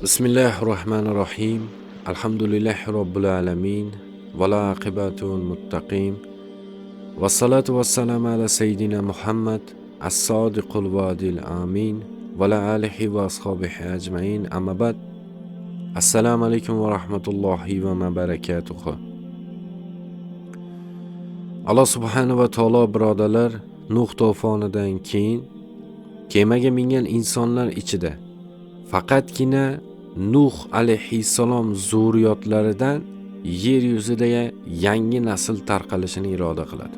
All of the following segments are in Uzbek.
Bismillahir Rohmanir Rohim. Alhamdulillahi robbil alamin va la aqibatul muttaqin. Va salatu vassalamu ala sayyidina Muhammad as-sodiqul vadil amin va la alihi va ashabihi ajmain. Amma ba'd. Assalomu alaykum va rahmatullohi va barakatuh. Alloh subhanahu va taolo birodarlar, Nuh to'fonidan keyin kemaga mingan insonlar ichida faqatgina Nuh alayhissalom zurriyotlaridan yer yuzida yangi nasl tarqalishini iroda qiladi.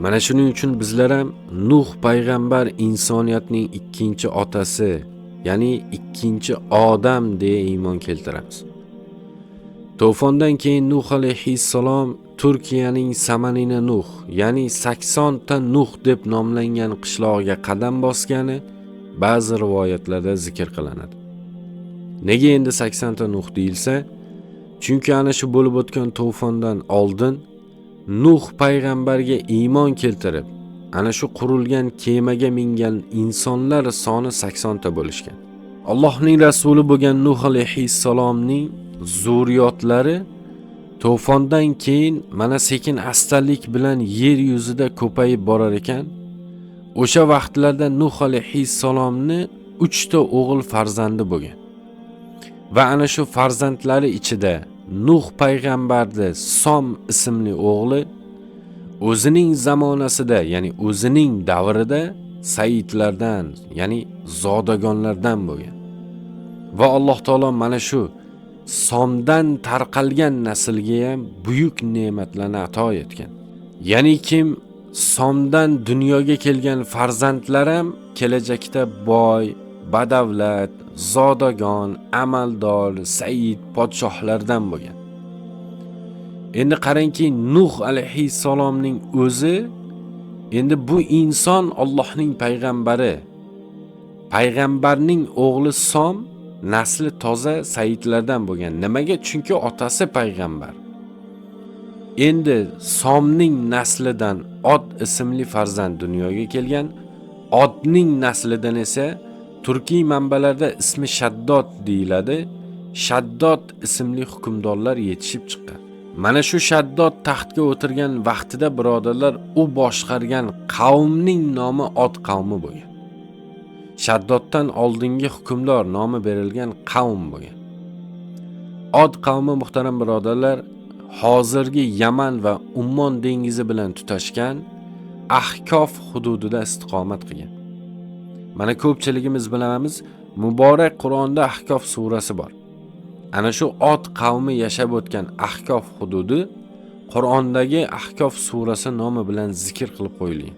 Mana shuning uchun bizlar ham Nuh payg'ambar insoniyatning ikkinchi otasi, ya'ni ikkinchi odam deya iymon keltiramiz. To'fondan keyin Nuh alayhissalom Turkiyaning Samanina Nuh, ya'ni 80 ta Nuh deb nomlangan qishlog'iga qadam bosgani ba'zi rivoyatlarda zikr qilinadi. Nega endi 80 ta Nuh deyilsa? Chunki ana shu bo'lib o'tgan to'fondan oldin Nuh payg'ambarga iymon keltirib, ana shu qurilgan kemaga mingan insonlar soni 80 ta bo'lishgan. Allohning rasuli bo'lgan Nuh alayhissalomning zurriyotlari to'fondan keyin mana sekin astalik bilan yer yuzida ko'payib borar ekan. O'sha vaqtlarda Nuh alayhissalomni 3 ta o'g'il farzandi bo'lgan. Va ana shu farzandlari ichida Nuh payg'ambarni Som ismli o'g'li o'zining zamonasida, ya'ni o'zining davrida sayyidlardan, ya'ni zodagonlardan bo'lgan. Va Alloh taolo mana shu Somdan tarqalgan naslga ham buyuk ne'matlarni ato etgan. Ya'ni kim Somdan dunyoga kelgan farzandlar ham kelajakda boy, badavlat, zodagon, amaldor, sayyid, podshohlardan bo'lgan. Endi qarangki, Nuh alayhissalomning o'zi, endi bu inson Allohning payg'ambari. Payg'ambarning o'g'li Som nasli toza sayyidlardan bo'lgan. Nimaga? Chunki otasi payg'ambar. Endi Somning naslidan Ot ismli farzand dunyoga kelgan. Otning naslidan esa turkiy manbalarda ismi Shaddod deyiladi. Shaddod ismli hukmdorlar yetishib chiqqan. Mana shu Shaddod taxtga o'tirgan vaqtida birodarlar, u boshqargan qavmning nomi Ot qavmi bo'lgan. Shaddoddan oldingi hukmdor nomi berilgan qavm bo'lgan. Ot qavmi muhtaram birodarlar, hozirgi Yaman va Ummon dengizi bilan tutashgan Ahkof hududida istiqomat qilgan. Mana ko'pchiligimiz bilamiz, muborak Qur'onda Ahkof surasi bor. Ana shu Ot qavmi yashab o'tgan Ahkof hududi Qur'ondagi Ahkof surasi nomi bilan zikr qilib qo'yilgan.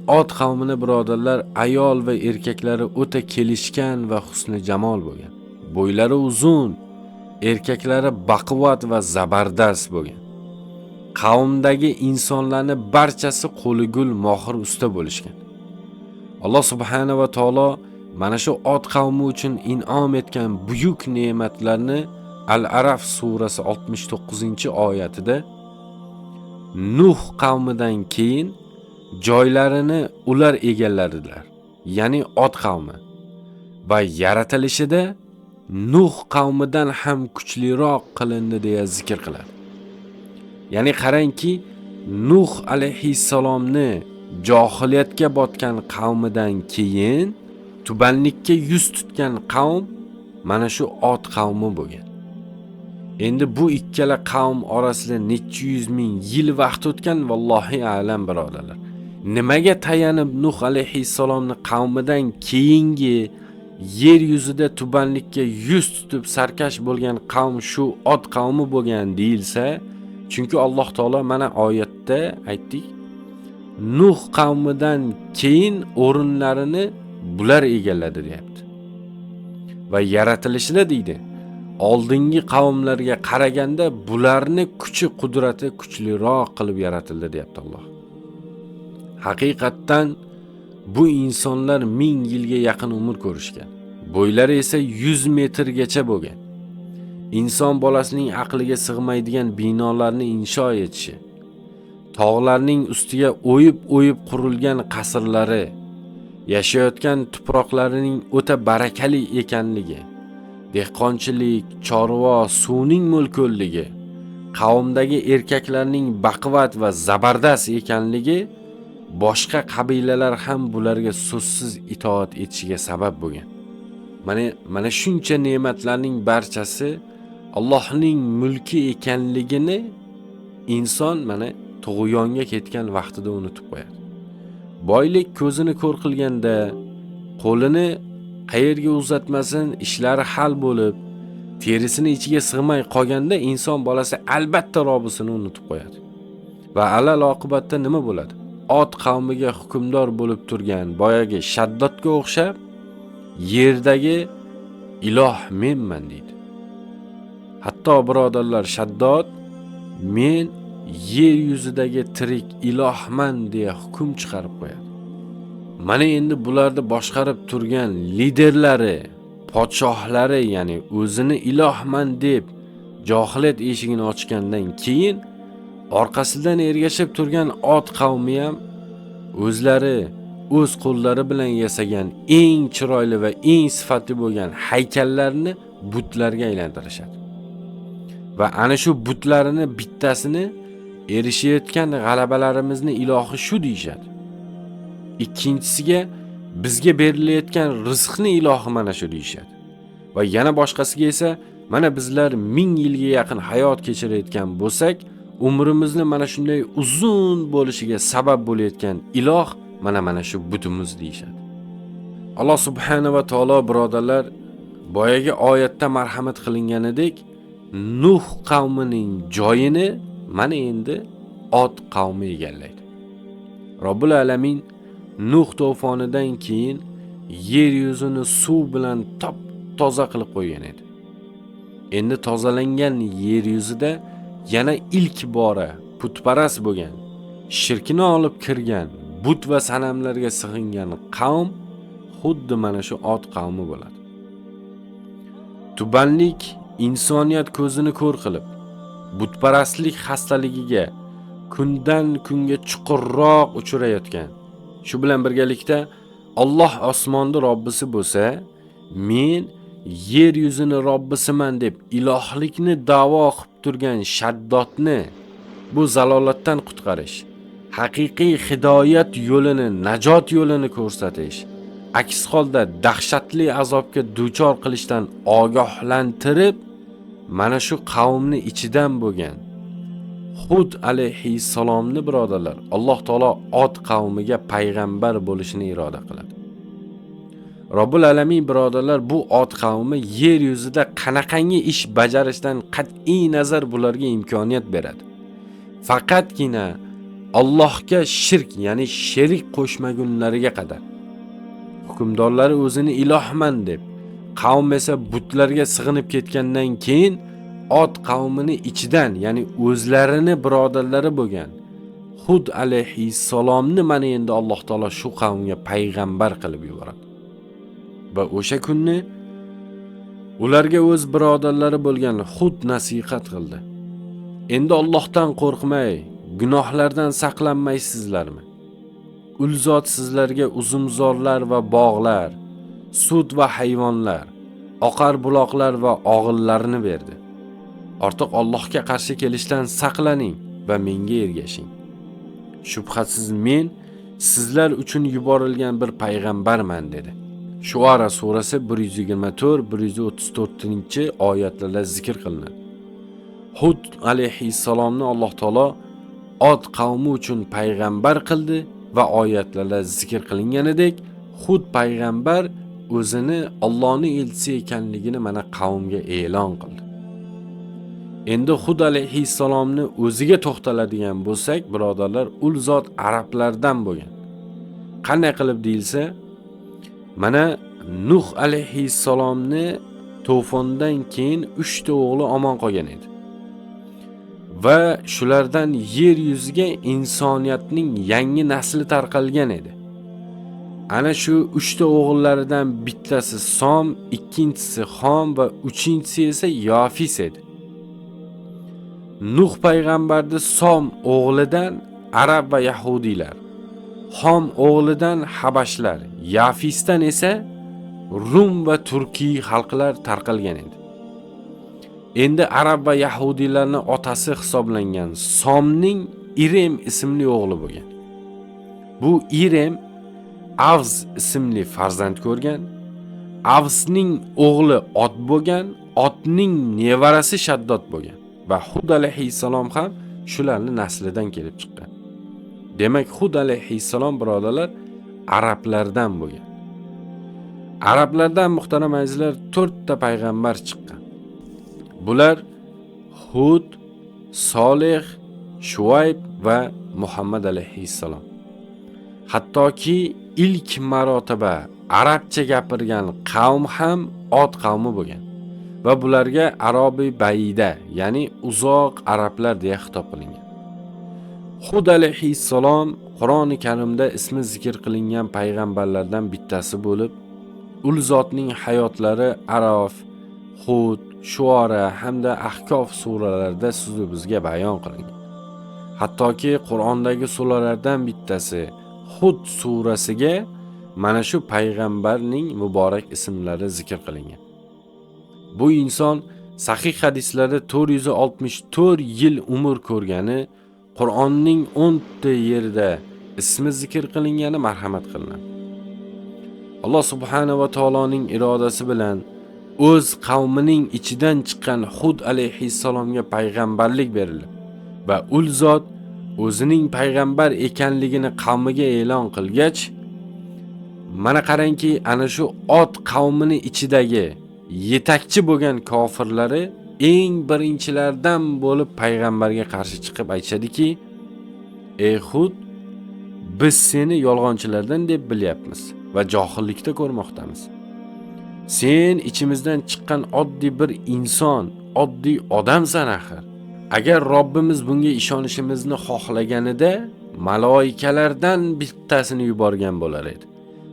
Ot qavmini birodarlar ayol va erkaklari o'ta kelishgan va husni jamol bo'lgan. Bo'ylari uzun, erkaklari baquvvat va zabardast bo'lgan. Qavmdagi insonlarning barchasi qo'li gul, mohir usta bo'lishgan. Alloh subhanahu va taolo mana shu Ot qavmi uchun in'om etgan buyuk ne'matlarni Al-Araf surasi 69-oyatida Nuh qavmidan keyin joylarini ular egalladilar, ya'ni Ot qavmi, va yaratilishida Nuh qavmidan ham kuchliroq qilindi deya zikr qiladi. Ya'ni qarangki, Nuh alayhissalomni johiliyatga botgan qavmidan keyin tubanlikka yuz tutgan qavm mana shu Ot qavmi bo'lgan. Endi bu ikkala qavm orasida necha yuz ming yil vaqt o'tgan, vallohi a'lam birodarlar. Nimaga tayanib Nuh alayhissalomni qavmidan keyingi yer yuzida tubanlikka yuz tutib sarkash bo'lgan qavm shu Ot qavmi bo'lgan deyilsa, chunki Alloh taolo mana oyatda aytdik, Nuh qavmidan keyin o'rinlarini bular egalladi deyapti. Va yaratilishida deydi, oldingi qavmlarga qaraganda bularni kuchi qudrati kuchliroq qilib yaratildi deyapti Alloh. Haqiqatdan bu insonlar 1000 yilga yaqin umr ko'rishgan. Bo'ylari esa 100 metrgacha bo'lgan. Inson bolasining aqliga sig'maydigan binolarni insho etishi, tog'larning ustiga o'yib-o'yib qurilgan qasrlari, yashayotgan tuproqlarining o'ta barakali ekanligi, Dehqonchilik, chorva, suvning mo'lko'lligi, qavmdagi erkaklarning baquvvat va zabardast ekanligi boshqa qabilalar ham bularga so'zsiz itoat etishiga sabab bo'lgan. Mana shuncha ne'matlarning barchasi Allohning mulki ekanligini inson mana tug'yonga ketgan vaqtida unutib qo'yadi. Boylik ko'zini ko'r qilganda, qo'lini qayerga uzatmasin ishlari hal bo'lib, terisini ichiga sig'may qolganda inson bolasi albatta Robbisini unutib qo'yadi. Va alal oqibatda nima bo'ladi? Ot qavmiga hukmdor bo'lib turgan boyagi Shaddodga o'xshab yerdagi iloh menman deydi. Hatto birodarlar, Shaddod men yer yuzidagi tirik ilohman deya hukm chiqarib qo'yadi. Mana endi bularni boshqarib turgan liderlari, podshohlari, ya'ni o'zini ilohman deb johiliyat eshigini ochgandan keyin orqasidan ergashib turgan ot qavmi ham o'zlari o'z qo'llari bilan yasagan eng chiroyli va eng sifatli bo'lgan haykallarni butlarga aylantirishadi. Va ana shu butlarini bittasini erishayotgan g'alabalarimizni ilohi shu deyishadi. Ikkinchisiga bizga berilayotgan rizqni ilohi mana shu deyishadi. Va yana boshqasiga esa mana bizlar 1000 yilga yaqin hayot kechirayotgan bo'lsak, umrimizni mana shunday uzun bo'lishiga sabab bo'layotgan iloh mana shu butimiz deyishadi. Alloh subhanahu va taolo birodarlar, boyagi oyatda marhamat qilinganidek Nuh qavmining joyini mana endi Ot qavmi egallaydi. Robbul alamin Nuh to'fonidan keyin yer yuzini suv bilan top toza qilib qo'ygan edi. Endi tozalangan yer yuzida yana ilk bora putparast bo'lgan, shirkni olib kirgan, but va sanamlarga sig'ingan qavm xuddi mana shu Ot qavmi bo'ladi. Tubanlik insoniyat ko'zini ko'r qilib, butparastlik xastaligiga kundan kunga chuqurroq uchrayotgan. Shu bilan birgalikda Alloh osmonda Robbisi bo'lsa, men yer yuzini Robbisiman deb ilohlikni da'vo qilib turgan Shaddodni bu zalolatdan qutqarish, haqiqiy hidoyat yo'lini, najot yo'lini ko'rsatish, aks holda dahshatli azobga duchor qilishdan ogohlantirib, mana shu qavmni ichidan bo'lgan Hud alayhissalomni birodarlar, Alloh taolo Ot qavmiga payg'ambar bo'lishini iroda qiladi. Robbul alamin birodarlar, bu Ot qavmi yer yuzida qanaqangi ish bajarishdan qat'iy nazar bularga imkoniyat beradi. Faqatgina Allohga shirk, ya'ni sherik qo'shmagunlariga qadar. Hukmdorlari o'zini ilohman deb, qavm esa butlarga sig'inib ketgandan keyin Ot qavmini ichidan, ya'ni o'zlarini birodarlari bo'lgan Hud alayhissalomni mana endi Alloh taolo shu qavmga payg'ambar qilib yuboradi. Va o'sha kunni ularga o'z birodarlari bo'lgan Hud nasihat qildi. Endi Allohdan qo'rqmay, gunohlardan saqlanmaysizlarmi? Ul zot sizlarga uzumzorlar va bog'lar, sut va hayvonlar, oqar buloqlar va og'illarni berdi. Ortiq Allohga qarshi kelishdan saqlaning va menga ergashing. Shubhasiz men sizlar uchun yuborilgan bir payg'ambarman dedi. Shuara surasi 124-134 oyatlarda zikr qilinadi. Hud alayhissalomni Alloh taolo Ot qavmi uchun payg'ambar qildi va oyatlarda zikr qilinganidek Hud payg'ambar o'zini Allohning elchisi ekanligini mana qavmga e'lon qildi. Endi Hud alayhissalomni o'ziga to'xtaladigan bo'lsak, birodarlar, ul zot arablardan bo'lgan. Qanday qilib deyilsa, mana Nuh alayhissalomni to'fondan keyin 3 ta o'g'li omon qolgan edi. Va shulardan yer yuziga insoniyatning yangi nasli tarqalgan edi. Ana shu 3 ta o'g'illaridan bittasi Som, ikkinchisi Xom va uchinchisi esa Yofis edi. Nuh payg'ambarni Som o'g'lidan arab va yahudiylar, Xom o'g'lidan habashlar, Yafisdan esa Rum va turkiy xalqlar tarqalgan edi. Endi arab va yahudiylarning otasi hisoblangan Somning Irem ismli o'g'li bo'lgan. Bu Irem Avz ismli farzand ko'rgan. Avzning o'g'li Ot bo'lgan, Otning nevarasi Shaddod bo'lgan va Hud alayhissalom ham shularning naslidan kelib chiqqan. Demak, Hud alayhissalom birodarlar arablardan bo'lgan. Arablardan muhtaram azizlar 4 ta payg'ambar chiqqan. Bular Hud, Solih, Shuayb va Muhammad alayhissalom. Hattoki ilk marotaba arabcha gapirgan qavm ham Ot qavmi bo'lgan va bularga Arobiy Baida, ya'ni uzoq arablar deya xitob qilingan. Hud alayhissalom Qur'oni Karimda ismi zikr qilingan payg'ambarlardan bittasi bo'lib, ul zotning hayotlari Arof, Hud, Shuara hamda Ahkof suralarida sizu bizga bayon qilingan. Hattoki Qur'ondagi suralardan bittasi Hud surasiga mana shu payg'ambarning muborak ismlari zikr qilingan. Bu inson sahih hadislarda 464 yil umr ko'rgani, Qur'onning 10 ta yerida ismi zikr qilingani marhamat qilinadi. Alloh subhanahu va taoloning irodasi bilan o'z qavmining ichidan chiqqan Hud alayhissalomga payg'ambarlik berilib va ul zot o'zining payg'ambar ekanligini qavmiga e'lon qilgach, mana qarangki, ana shu Ot qavmini ichidagi yetakchi bo'lgan kofirlari eng birinchilardan bo'lib payg'ambarga qarshi chiqib aytishadiki: "Ey Hud, biz seni yolg'onchilardan deb bilyapmiz va johillikda ko'rmoqdamiz. Sen ichimizdan chiqqan oddiy bir inson, oddiy odamsan axir. Agar Robbimiz bunga ishonishimizni xohlaganida maloikalardan bittasini yuborgan bo'lar edi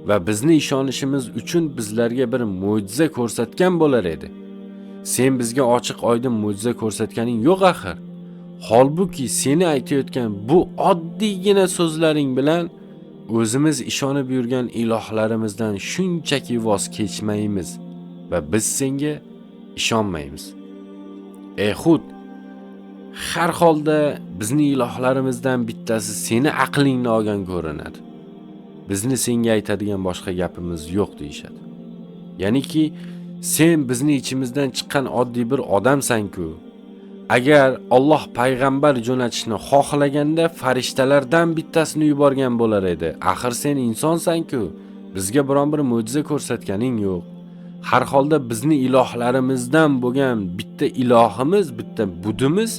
va bizni ishonishimiz uchun bizlarga bir mo'jiza ko'rsatgan bo'lar edi. Sen bizga ochiq oydin mo'jiza ko'rsatganing yo'q axir. Holbuki seni aytayotgan bu oddiygina so'zlaring bilan o'zimiz ishonib yurgan ilohlarimizdan shunchaki voz kechmaymiz va biz senga ishonmaymiz. Ey Hud, har holda bizni ilohlarimizdan bittasi seni aqlingni olgan ko'rinadi. Bizni senga aytadigan boshqa gapimiz yo'q" deyishadi. Ya'niki sen bizni ichimizdan chiqqan oddiy bir odamsan-ku. Agar Alloh payg'ambar jo'natishni xohlaganda farishtalardan bittasini yuborgan bo'lar edi. Axir sen insonsan-ku. Bizga biron bir mo'jiza ko'rsatganing yo'q. Har holda bizni ilohlarimizdan bo'lgan bitta ilohimiz, bitta budimiz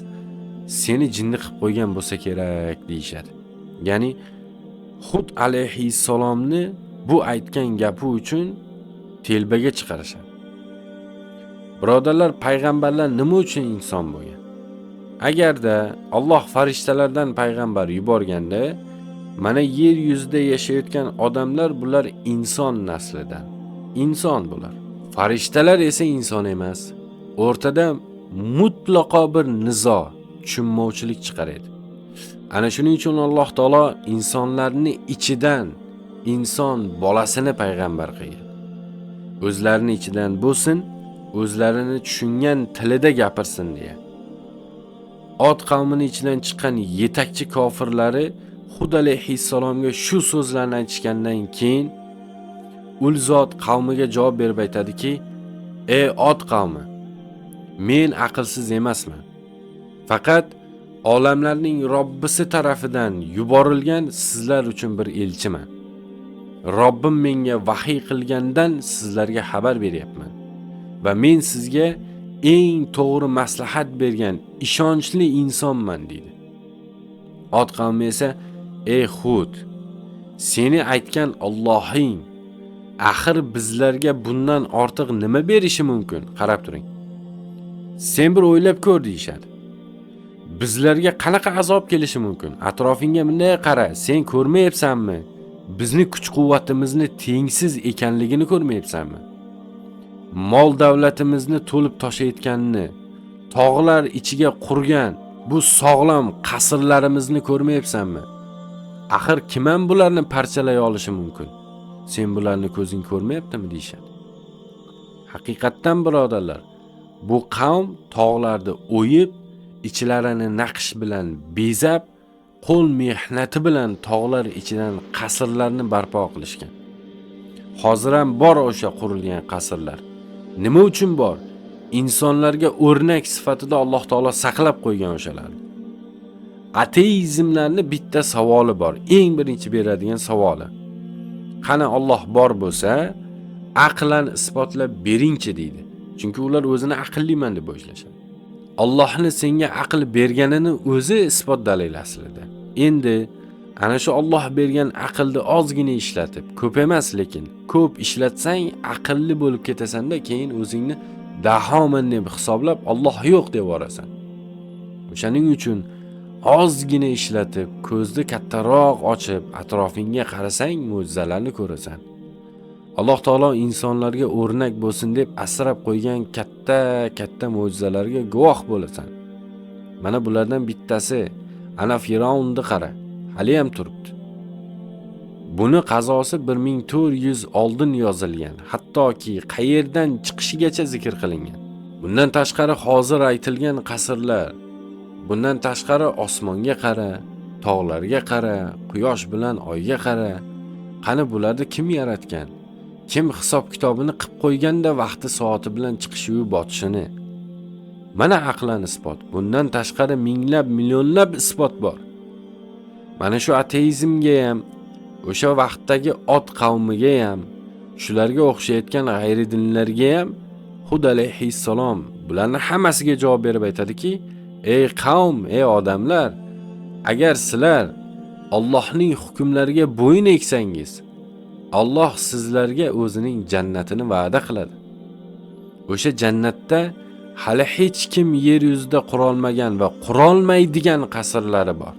seni jinni qilib qo'ygan bo'lsa kerak deyishadi. Ya'ni Hud alayhissalomni bu aytgan gapi uchun telbaga chiqarishadi. Birodarlar, payg'ambarlar nima uchun inson bo'lgan? Agarda Alloh farishtalardan payg'ambar yuborganda, mana yer yuzida yashayotgan odamlar bular inson naslidan. Inson bular. Farishtalar esa inson emas. O'rtada mutlaqo bir nizo, tushunmovchilik chiqar edi. Ana shuning uchun Alloh taolo insonlarni ichidan inson bolasini payg'ambar qilgan. O'zlarini ichidan bo'lsin, o'zlarini tushungan tilida gapirsin deya. Ot qavmini ichidan chiqqan yetakchi kofirlari Hud alayhissalomga shu so'zlarni aytishgandan keyin ul zot qavmiga javob berib aytadiki: "Ey Ot qavmi, men aqlsiz emasman. Faqat olamlarning Robbisi tarafidan yuborilgan sizlar uchun bir elchiman. Robbim menga vahiy qilgandan sizlarga xabar beryapman va men sizga eng to'g'ri maslahat bergan ishonchli insonman" deydi. Ot qavmi esa: "Ey Hud, seni aytgan Allohing axir bizlarga bundan ortiq nima berishi mumkin? Qarab turing. Sen bir o'ylab ko'r" deyishadi. Bizlarga qanaqa azob kelishi mumkin? Atrofingga bunday qara, sen ko'rmayapsanmi? Bizni kuch-quvvatimizni tengsiz ekanligini ko'rmayapsanmi? Mol davlatimizni to'lib toshayotganini, tog'lar ichiga qurgan bu sog'lom qasrlarimizni ko'rmayapsanmi? Axir kim ham bularni parchalay olishi mumkin? Sen bularni ko'zing ko'rmayaptimi deyishadi. Haqiqatdan birodarlar, bu qavm tog'larni o'yib, ichlarini naqsh bilan bezab, qo'l mehnati bilan tog'lar ichidan qasrlarni barpo qilishgan. Hozir ham bor o'sha qurilgan qasrlar. Nima uchun bor? Insonlarga o'rnak sifatida Alloh taolo saqlab qo'ygan o'shalarni. Ateizmlarning bitta savoli bor. Eng birinchi beradigan savoli. Qani Alloh bor bo'lsa, aqlan isbotlab beringchi deydi. Chunki ular o'zini aqlliman deb o'ylashadi. Allohni senga aql berganini o'zi isbot dalil aslida. Endi ana shu Alloh bergan aqlni ozgina ishlatib, ko'p emas lekin ko'p ishlatsang aqlli bo'lib ketasanda, keyin o'zingni dahoman deb hisoblab Alloh yo'q deb yuborasan. O'shaning uchun ozgina ishlatib, ko'zni kattaroq ochib, atrofingga qarasang mo'jizalarni ko'rasan. Alloh taolo insonlarga o'rnak bo'lsin deb asrab qo'ygan katta-katta mo'jizalarga guvoh bo'lasan. Mana bulardan bittasi ana Firavnni qara, hali ham turibdi. Buni qazosi 1400 oldin yozilgan, hattoki qayerdan chiqishigacha zikr qilingan. Bundan tashqari hozir aytilgan qasrlar, bundan tashqari osmonga qara, tog'larga qara, quyosh bilan oyga qara. Qani bularni kim yaratgan? Kim hisob kitobini qilib qo'yganda vaqti soati bilan chiqishi va botishini? Mana aqlan isbot. Bundan tashqari minglab, millionlab isbot bor. Mana shu ateizmga ham, o'sha vaqtdagi ot qavmiga ham, shularga o'xshayotgan g'ayridinlarga ham Hud alayhissalom bularning hammasiga javob berib aytadiki: "Ey qavm, ey odamlar, agar sizlar Allohning hukmlariga bo'yin egsangiz, Alloh sizlarga o'zining jannatini va'da qiladi. O'sha jannatda hali hech kim yer yuzida qurolmagan va qurolmaydigan qasrlari bor.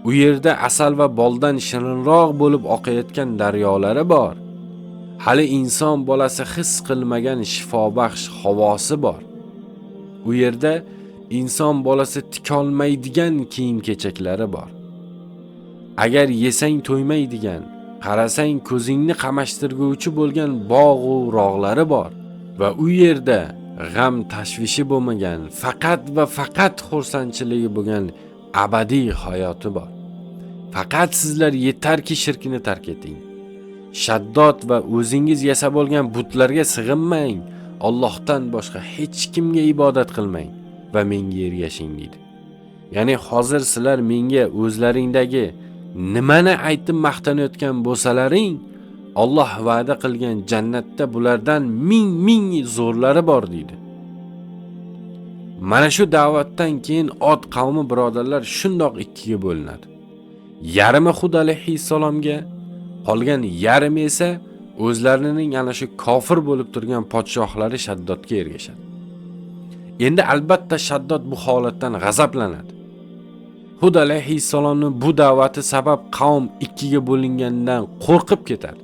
U yerda asal va boldan shirinroq bo'lib oqayotgan daryolari bor. Hali inson bolasi his qilmagan shifobaxsh havosi bor. U yerda inson bolasi tikolmaydigan kiyim-kechaklari bor. Agar yesang to'ymaydigan, qarasang ko'zingni qamashtirguvchi bo'lgan bog'-u rog'lari bor va u yerda g'am tashvishi bo'lmagan, faqat va faqat xursandchiligi bo'lgan abadiy hayoti bor. Faqat sizlar yetarki shirkni tark eting. Shaddod va o'zingiz yasab olgan butlarga sig'inmang. Allohdan boshqa hech kimga ibodat qilmang va menga ergashing deydi. Ya'ni hozir sizlar menga o'zlaringdagi nimani aytib maqtanayotgan bo'lsalaring, Alloh va'da qilgan jannatda bulardan ming ming zo'rlari bor deydi. Mana shu da'vatdan keyin ot qavmi birodarlar shundoq ikkiga bo'linadi. Yarmi Hud alayhissalomga, qolgan yarmi esa o'zlarining ana shu kofir bo'lib turgan podshohlari Shaddodga ergashadi. Endi albatta Shaddod bu holatdan g'azablanadi. Hud alayhissalomning bu da'vati sabab qavm ikkiga bo'lingandan qo'rqib ketadi.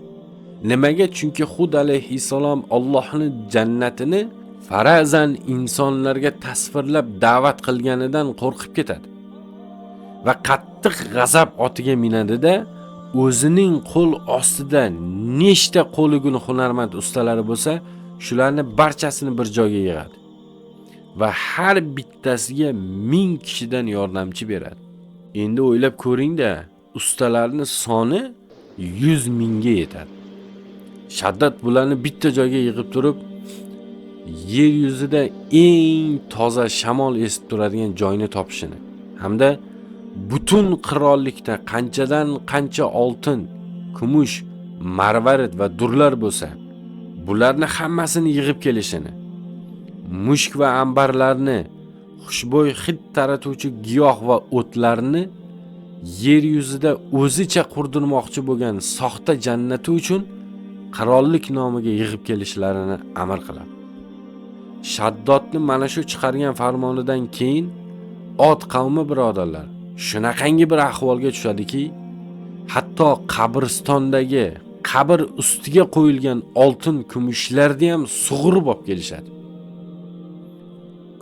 Nimaga? Chunki Hud alayhissalom Allohning jannatini farazan insonlarga tasvirlab da'vat qilganidan qo'rqib ketadi. Va qattiq g'azab otiga minadida o'zining qo'l ostida nechta qo'ligun hunarmand ustalari bo'lsa, shularni barchasini bir joyga yig'adi. Va har bittasiga 1000 kishidan yordamchi beradi. Endi o'ylab ko'ring-da, ustalarning soni 100 mingga yetadi. Shaddod bularni bitta joyga yig'ib turib, yer yuzida eng toza shamol esib turadigan joyni topishini hamda butun qirollikda qanchadan qancha oltin, kumush, marvarid va durlar bo'lsa, bularni hammasini yig'ib kelishini, mushk va ambarlarni, xushbo'y hid taratuvchi giyoh va o'tlarni yer yuzida o'zicha qurdirmoqchi bo'lgan soxta jannati uchun qirollik nomiga yig'ib kelishlarini amr qiladi. Shaddodni mana shu chiqargan farmonidan keyin ot qavmi birodarlar shunaqangi bir ahvolga tushadiki, hatto qabristondagi qabr ustiga qo'yilgan oltin kumushlarni ham sug'urib olib kelishadi.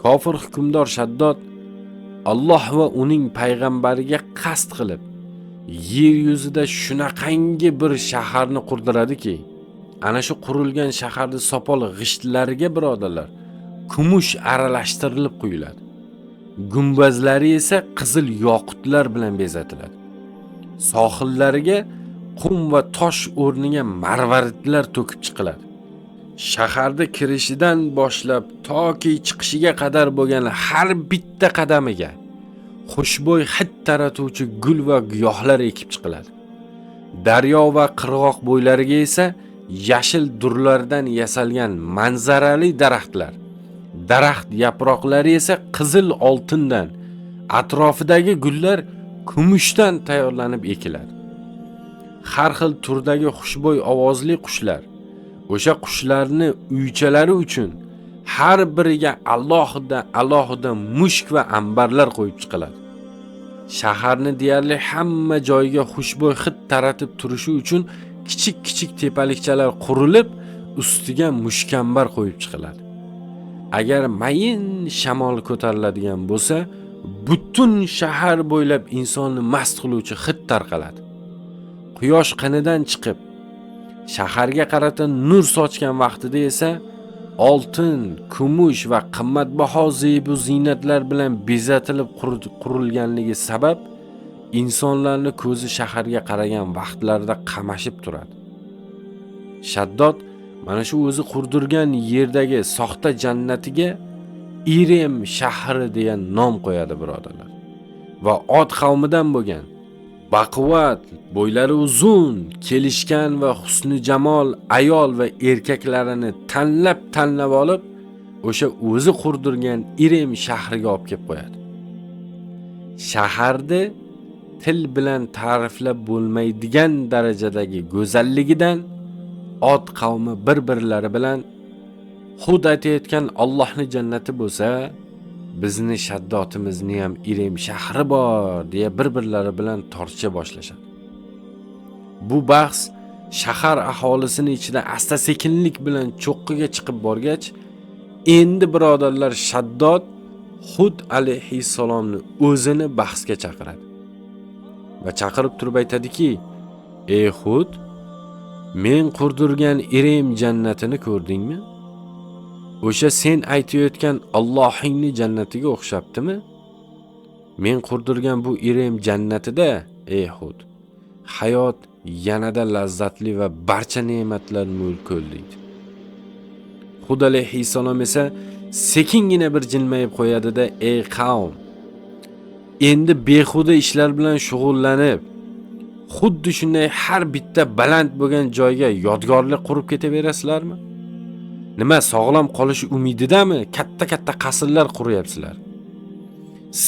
Kofir hukmdor Shaddod Alloh va uning payg'ambariga qasd qilib yer yuzida shunaqangi bir shaharni qurdiradiki, Ana shu qurilgan shaharning sopol g'ishtlariga birodarlar kumush aralashtirilib quyiladi. Gumbazlari esa qizil yoqutlar bilan bezatiladi. Sohillariga qum va tosh o'rniga marvaridlar to'kib chiqiladi. Shaharda kirishidan boshlab toki chiqishiga qadar bo'lgan har bitta qadamiga xushbo'y hid taratuvchi gul va giyohlar ekib chiqiladi. Daryo va qirg'oq bo'ylariga esa yashil durlardan yasalgan manzarali daraxtlar, daraxt yaproqlari esa qizil oltindan, atrofidagi gullar kumushdan tayyorlanib ekiladi. Har xil turdagi xushbo'y ovozli qushlar, o'sha qushlarni uychalari uchun har biriga alohida alohida mushk va ambarlar qo'yib chiqiladi. Shaharni deyarli hamma joyiga xushbo'y hid taratib turishi uchun kichik-kichik tepalikchalar qurilib, ustiga mushkambar qo'yib chiqiladi. Agar mayin shamol ko'tariladigan bo'lsa, butun shahar bo'ylab insonni mast qiluvchi hid tarqaladi. Quyosh qinidan chiqib, shaharga qarata nur sochgan vaqtida esa oltin, kumush va qimmatbaho zebu ziynatlar bilan bezatilib qurilganligi sabab insonlarning ko'zi shaharga qaragan vaqtlarida qamashib turadi. Shaddod mana shu o'zi qurdirgan yerdagi soxta jannatiga Irem shahri degan nom qo'yadi birodarlar. Va Od qavmidan bo'lgan baquvvat, bo'ylari uzun, kelishgan va husni jamol ayol va erkaklarini tanlab olib, o'sha o'zi qurdirgan Irem shahriga olib kelib qo'yadi. Shaharni til bilan ta'riflab bo'lmaydigan darajadagi go'zalligidan Od qavmi bir-birlari bilan Hud aytayotgan Allohning jannati bo'lsa, bizni Shaddodimizni ham Irem shahri bor deya bir-birlari bilan tortisha boshlashadi. Bu bahs shahar aholisini ichida asta-sekinlik bilan cho'qqiga chiqib borgach, endi birodarlar Shaddod Hud alayhissalomni o'zini bahsga chaqiradi. Va chaqirib turib aytadiki: "Ey Hud, men qurdirgan Irem jannatini ko'rdingmi? O'sha sen aytayotgan Allohingning jannatiga o'xshabdimi? Men qurdirgan bu Irem jannatida, ey Hud, hayot yanada lazzatli va barcha ne'matlar mo'l-ko'l" deydi. Hud alayhissalom esa sekingina bir jilmayib qo'yadi-da: "Ey qavm, endi behuda ishlar bilan shug'ullanib, xuddi shunday har bitta baland bo'lgan joyga yodgorlik qurib ketaverasizlarmi? Nima, sog'lom qolish umididami katta-katta qasrlar quryapsizlar?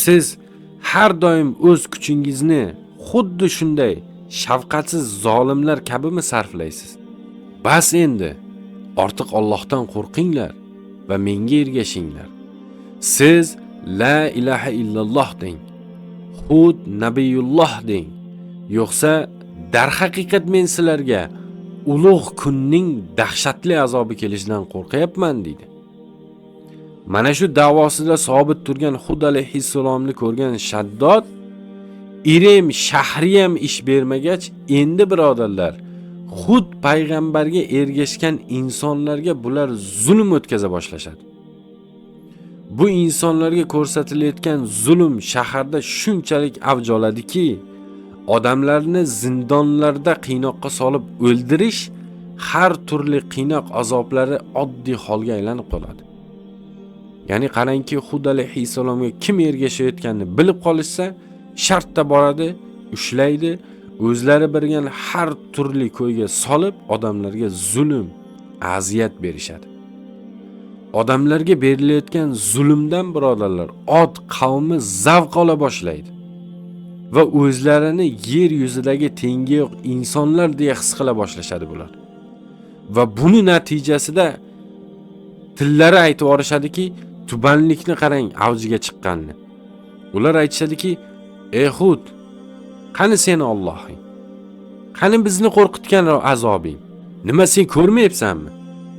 Siz har doim o'z kuchingizni xuddi shunday shafqatsiz zolimlar kabimi sarflaysiz? Bas endi, ortiq Allohdan qo'rqinglar va menga ergashinglar. Siz la ilaha illalloh deng, Hud nabiyulloh deng, yo'qsa darhaqiqat men sizlarga ulug' kunning dahshatli azobi kelishidan qo'rqyapman" deydi. Mana shu da'vosida sobit turgan Hud alayhissalomni ko'rgan Shaddod Irem shahri ham ish bermagach, endi birodarlar Hud payg'ambarga ergashgan insonlarga bular zulm o'tkaza boshlashadi. Bu insonlarga ko'rsatilayotgan zulm shaharda shunchalik avj oladiki, odamlarni zindonlarda qiynoqqa solib o'ldirish, har turli qiynoq azoblari oddiy holga aylanib qoladi. Ya'ni qarangki, Hud alayhissalomga kim ergashayotganini bilib qolishsa, shartda boradi, ushlaydi, o'zlari bilgan har turli ko'yga solib odamlarga zulm, aziyat berishadi. Odamlarga berilayotgan zulmdan birodarlar Od qavmi zavq ola boshlaydi va o'zlarini yer yuzidagi tengi yo'q insonlar deya his qila boshlashadi bular. Va buni natijasida tillari aytib yuborishadiki, tubanlikni qarang avjiga chiqqanini. Ular aytishadiki: "Ey Hud, qani seni Allohing? Qani bizni qo'rqitgan azobing? Nima sen ko'rmayapsanmi?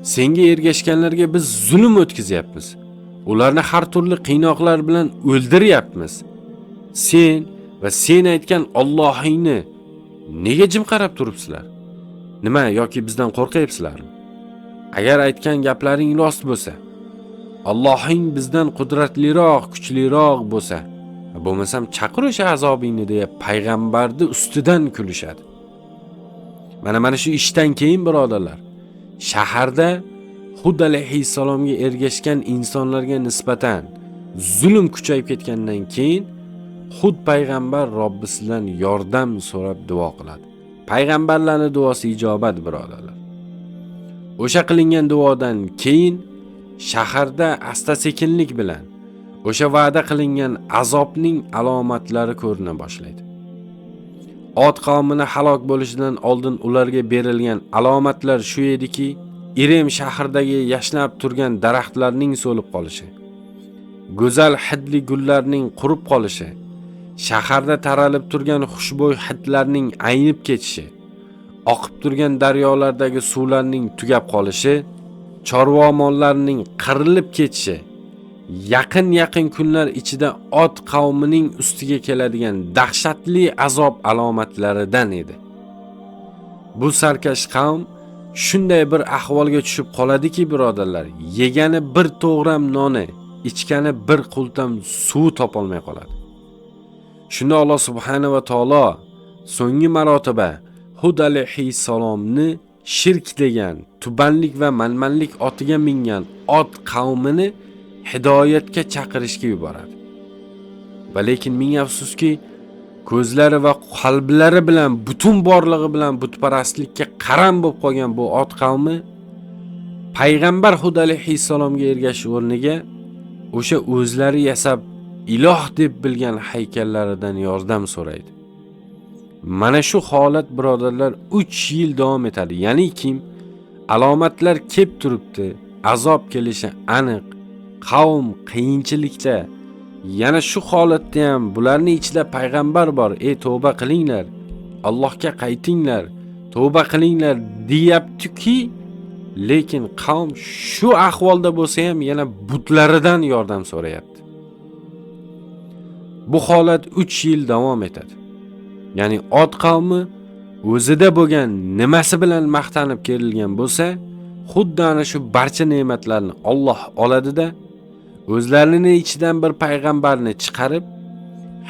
Senga ergashganlarga biz zulm o'tkazyapmiz. Ularni har turli qiynoqlar bilan o'ldiryapmiz. Sen va sen aytgan Allohingni nega jim qarab turibsizlar? Nima, yoki bizdan qo'rqyapsizlarmi? Agar aytgan gaplaring rost bo'lsa, Allohing bizdan qudratliroq, kuchliroq bo'lsa, bo'lmasam chaqir o'sha azobingni deya payg'ambarni ustidan kulishadi. Mana shu ishdan keyin birodarlar, shaharda Hud alayhissalomga ergashgan insonlarga nisbatan zulm kuchayib ketgandan keyin Hud payg'ambar Robbisidan yordam so'rab duo qiladi. Payg'ambarlarning duosi ijobat birodarlar. O'sha qilingan duodan keyin shaharda asta-sekinlik bilan o'sha va'da qilingan azobning alomatlari ko'rina boshlaydi. Ot qavmini halok bo'lishidan oldin ularga berilgan alomatlar shu ediki, Irem shahridagi yashnab turgan daraxtlarning so'lib qolishi, go'zal hidli gullarning qurib qolishi, shaharda taralib turgan xushbo'y hidlarning aynib ketishi, oqib turgan daryolardagi suvlarning tugab qolishi, chorva mollarining qirilib ketishi, yaqin-yaqin kunlar ichida ot qavmining ustiga keladigan dahshatli azob alomatlaridan edi. Bu sarkash qavm shunday bir ahvolga tushib qoladiki, birodarlar, yegani bir to'g'ram noni, ichgani bir qultam suv topolmay qoladi. Shunda Alloh subhanahu va taolo so'nggi marotaba Hud alayhissalomni shirk degan tubanlik va manmanlik otiga mingan ot qavmini hidoyatga chaqirishga yuboradi. Va lekin ming afsuski, ko'zlari va qalblari bilan, butun borlig'i bilan butparastlikka qaram bo'lib qolgan bu ot qavmi payg'ambar Hud alayhissalomga ergashish o'rniga o'sha o'zlari yasab iloh deb bilgan haykallaridan yordam so'raydi. Mana shu holat birodarlar 3 yil davom etadi. Ya'ni kim alomatlar kelib turibdi, azob kelishi aniq, qavm qiyinchilikda. Yana shu holatda ham bularning ichida payg'ambar bor, ey tavba qilinglar, Allohga qaytinglar, tavba qilinglar deyapti-ki, lekin qavm shu ahvolda bo'lsa ham yana butlaridan yordam so'rayapti. Bu holat 3 yil davom etadi. Ya'ni ot qavmi o'zida bo'lgan nimasi bilan maqtanib kerilgan bo'lsa, xuddi ana shu barcha ne'matlarni Alloh oladida o'zlarining ichidan bir payg'ambarni chiqarib,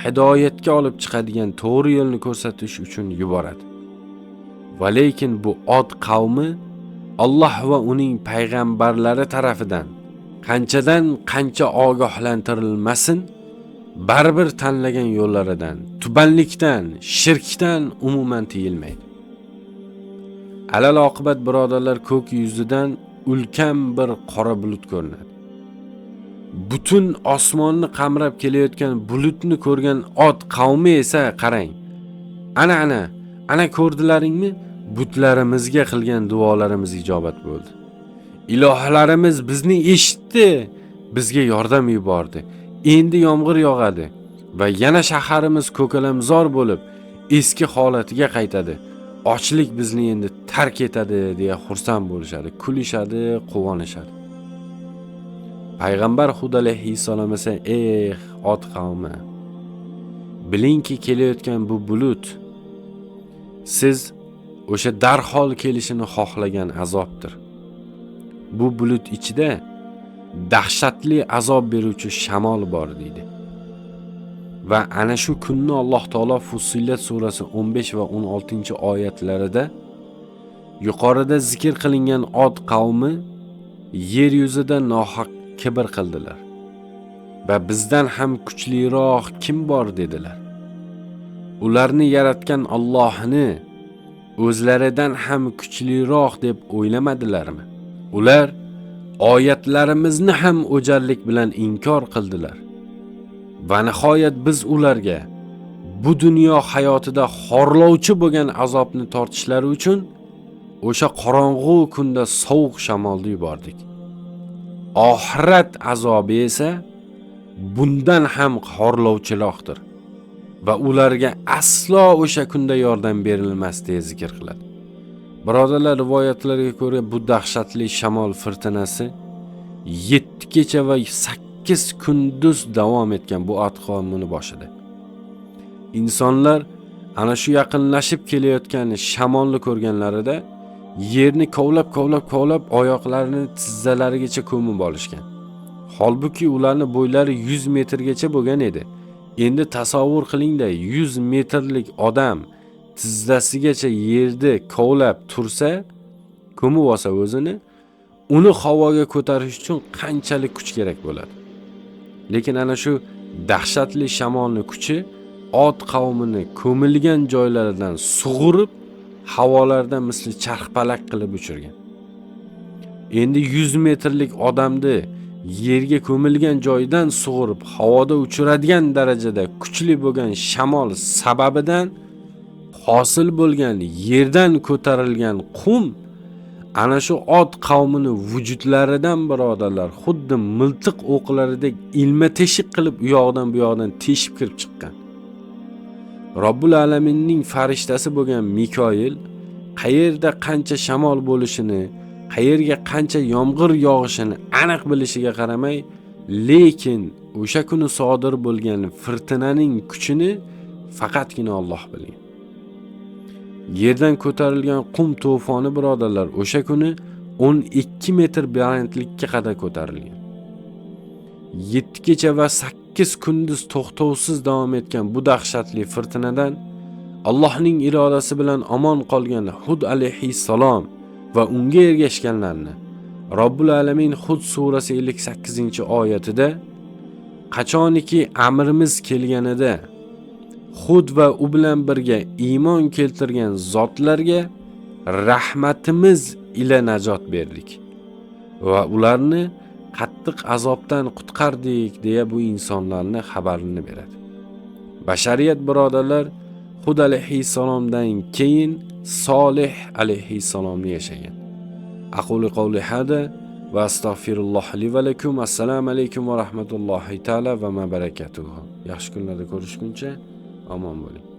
hidoyatga olib chiqadigan to'g'ri yo'lni ko'rsatish uchun yuboradi. Va lekin bu ot qavmi Alloh va uning payg'ambarlari tarafidan qanchadan qancha ogohlantirilmasin, baribir tanlagan yo'llaridan, tubanlikdan, shirkdan umuman tiyilmaydi. Alal oqibat birodarlar, ko'k yuzidan ulkan bir qora bulut ko'rinadi. Butun osmonni qamrab kelayotgan bulutni ko'rgan ot qavmi esa qarang, ana ko'rdilaringmi? Butlarimizga qilgan duolarimiz ijobat bo'ldi. Ilohlarimiz bizni eshitdi, bizga yordam yubordi. Endi yomg'ir yog'adi va yana shaharimiz ko'kalamzor bo'lib eski holatiga qaytadi. Ochlik bizni endi tark etadi deya xursand bo'lishadi, kulishadi, quvonishadi. Payg'ambar Hud alayhissalom esa, "Eh, ot qavmi, bilingki kelayotgan bu bulut siz o'sha darhol kelishini xohlagan azobdir. Bu bulut ichida dahshatli azob beruvchi shamol bor" deydi. Va ana shu kunni Alloh taolo Fussilat surasi 15 va 16 oyatlarida yuqorida zikr qilingan ot qavmi yer yuzida nohaq kibr qildilar va bizdan ham kuchliroq kim bor dedilar. Ularni yaratgan Allohni o'zlaridan ham kuchliroq deb o'ylamadilarmi? Ular oyatlarimizni ham o'jarlik bilan inkor qildilar. Va nihoyat biz ularga bu dunyo hayotida xorlovchi bo'lgan azobni tortishlari uchun o'sha qorong'u kunda sovuq shamolni yubordik. Oxirat azobi esa bundan ham xorlovchiroqdir va ularga aslo o'sha kunda yordam berilmas deya zikr qiladi. Birodarlar, rivoyatlarga ko'ra bu dahshatli shamol firtinasi 7 kecha va 8 kunduz davom etgan bu ot qavmini boshida. Insonlar ana shu yaqinlashib kelayotgan shamolni ko'rganlarida Yerni kovlab kovlab kovlab oyoqlarini tizzalarigacha ko'mib olishgan. Holbuki ularning bo'ylari 100 metrgacha bo'lgan edi. Endi tasavvur qilingda, 100 metrlik odam tizzasigacha yerni kovlab tursa, ko'mib olsa o'zini, uni havoga ko'tarish uchun qanchalik kuch kerak bo'ladi. Lekin ana shu dahshatli shamolning kuchi Ot qavmini ko'milgan joylaridan sug'urib, havolarda misli charxpalak qilib uchirgan. Endi 100 metrlik odamni yerga ko'milgan joyidan sug'urib havoda uchiradigan darajada kuchli bo'lgan shamol sababidan hosil bo'lgan yerdan ko'tarilgan qum ana shu Ot qavmini vujudlaridan birodarlar xuddi miltiq o'qlaridek ilma teshik qilib u yoqdan bu yoqdan teshib kirib chiqqan. Robbul alaminning farishtasi bo'lgan Mikoil qayerda qancha shamol bo'lishini, qayerga qancha yomg'ir yog'ishini aniq bilishiga qaramay, lekin o'sha kuni sodir bo'lgan firtinaning kuchini faqatgina Alloh bilgan. Yerdan ko'tarilgan qum to'foni birodarlar o'sha kuni 12 metr balandlikka qadar ko'tarilgan. 7 kecha va 8 kunduz to'xtovsiz davom etgan bu dahshatli firtinadan Allohning irodasi bilan omon qolgan Hud alayhissalom va unga ergashganlarni Robbul alamin Hud surasi 58-oyatida qachoniki amrimiz kelganida Hud va u bilan birga iymon keltirgan zotlarga rahmatimiz ila najot berdik va ularni qattiq azobdan qutqardik deya bu insonlarni xabarini beradi. Bashariyat birodarlar Hud alayhissalomdan keyin Solih alayhissalomni yashagan. Aquli qawli hada va astag'firulloh li va lakum. Assalomu alaykum va rahmatullohi taala va barakatuhu. Yaxshi kunlarda ko'rishguncha omon bo'ling.